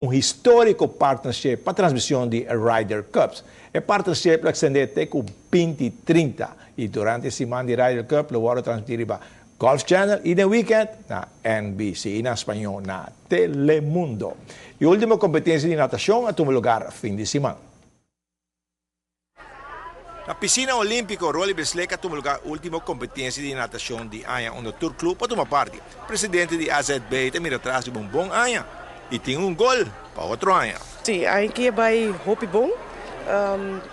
Un historico partnership pa transmision di Ryder Cups. E partnership lo extende te cu 2030 y durante siman di Ryder Cup lo wordo transmiti riba Golf Channel y den weekend na NBC y na Spaño na Telemundo. E ultimo competencia di natacion a tuma luga fin di siman. Na piscina olimpico Roly Bisslik a tuma luga ultimo competencia di natacion di aña, unda tur club a tuma parti. Presidente di AZB ta mira atras di un bon aña y tin un goal pa otro aña. Si, aki bay hopi bon.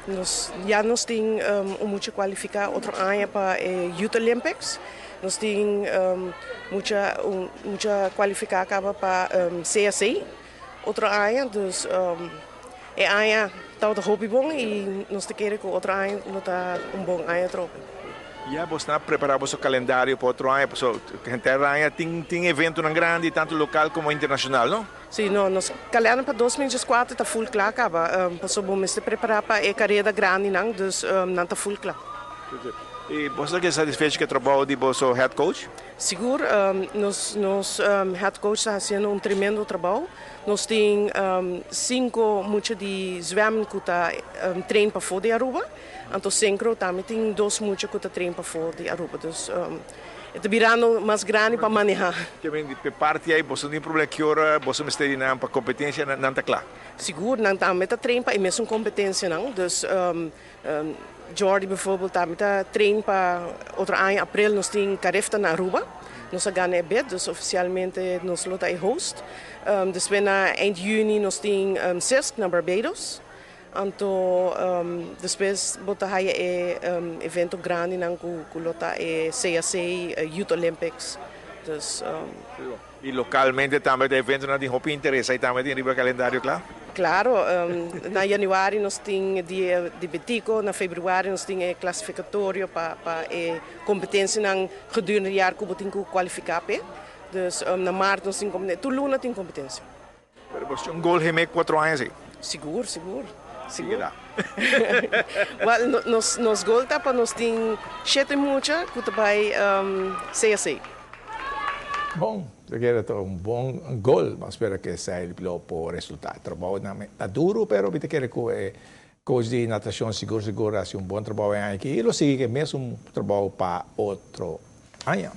Nos ya nos tin un mucha cualifica otro aña pa Youth Olympics. Nos tin mucha cualifica caba pa CAC otro aña. Dus e aña ta hopi bon y nos ta kere cu otro aña lo ta un bon aña trobe. Ya bo ta prepara e calendario pa otro aña, paso henter aña tin evento grandi, tanto local como internacional, no? Si, no, nos calendario pa 2004 ta full cla caba. Paso bo mester prepara pa e careda grandi nan, dus nan ta full cla. Y bo ta satisfecho cu e trabou di bo head coach? Sigur, nos head coach ta haciendo un tremendo trabou. Nos tin cinco mucha di zwem cu ta train pafo di Aruba. Anto synchro tambe tin dos mucha cu ta train pafo di Aruba. Dus ta birando mas grandi pa maneha. Kiermen, di parti ey, bo no tin problema cu ora bo mester nan pa competencia, nan ta cla. Sigur, nan tambe ta train pa e mesun competencia nan. Dus Jordi bijvoorbeeld tambe ta train pa otro aña april nos tin Carifta na Aruba. Nos a gana e bid, dus oficialmente nos lo ta e host. Despues na eind juni nos tin CISC na Barbados. Anto despues bo ta haya e evento grandi nan cu lo ta e CAC Youth Olympics. Dus Y localmente tambe tin evento nan di hopi interes, ey tambe tin riba calendario, cla? Claro, na januari nos tin Dia di Betico, na februari nos tin e clasificatorio pa e competencia nan gedurende jaar cu bo tin cu cualifica p'e. Dus na maart nos tin competencia, tur luna tin competencia. Pero bo tin un goal heme 4 aña asina? Sigur, sigur. Sigur. Sigur. Well, nos goal ta pa nos tin shete mucha cu ta bay CAC. Bon, mi ta kere un bon goal, ma spera cu esey lo por resulta. Trabou ta duro, pero mi ta kere cu e coach di natacion sigur sigur haci un bon trabou aki y lo sigui cu e mesun trabou pa otro aña.